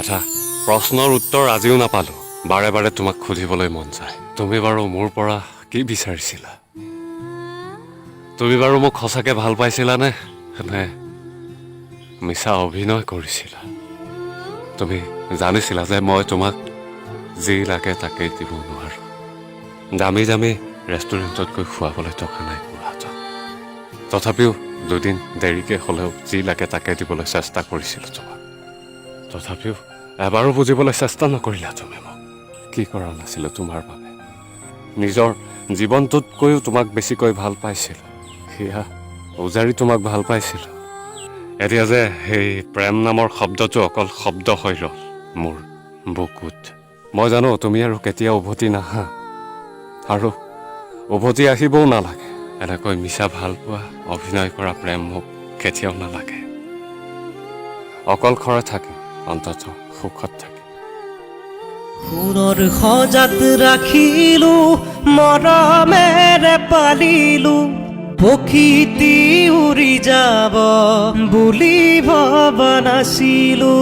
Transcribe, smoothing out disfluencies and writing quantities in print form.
এটা প্ৰশ্নৰ উত্তৰ আজিও নাপালোঁ। বাৰে বাৰে তোমাক সুধিবলৈ মন যায়, তুমি বাৰু মোৰ পৰা কি বিচাৰিছিলা? তুমি বাৰু মোক সঁচাকৈ ভাল পাইছিলানে নে মিছা অভিনয় কৰিছিলা? তুমি জানিছিলা যে মই তোমাক যি লাগে তাকেই দিব নোৱাৰোঁ। দামী দামী ৰেষ্টুৰেণ্টত গৈ খুৱাবলৈ টকা নাই মোৰ হাতত। তথাপিও দুদিন দেৰিকৈ হ'লেও যি লাগে তাকে দিবলৈ চেষ্টা কৰিছিলোঁ তোমাক। তথাপিও এবাৰো বুজিবলৈ চেষ্টা নকৰিলা তুমি মোক। কি কৰা নাছিলোঁ তোমাৰ বাবে? নিজৰ জীৱনটোতকৈও তোমাক বেছিকৈ ভাল পাইছিলোঁ, সেয়া উজাৰি তোমাক ভাল পাইছিলোঁ। এতিয়া যে সেই প্ৰেম নামৰ শব্দটো অকল শব্দ হৈ ৰ'ল মোৰ বুকুত। মই জানো, তুমি আৰু কেতিয়াও উভতি নাহা আৰু উভতি আহিবও নালাগে। এনেকৈ মিছা ভাল পোৱা, অভিনয় কৰা প্ৰেম মোক কেতিয়াও নালাগে। অকলশৰে থাকিম, অন্ততঃ সুখত থাকিম। সোণৰ সজাত ৰাখিলো, মৰমেৰে পালিলো, পখিটি উৰি যাব বুলি ভবা নাছিলো।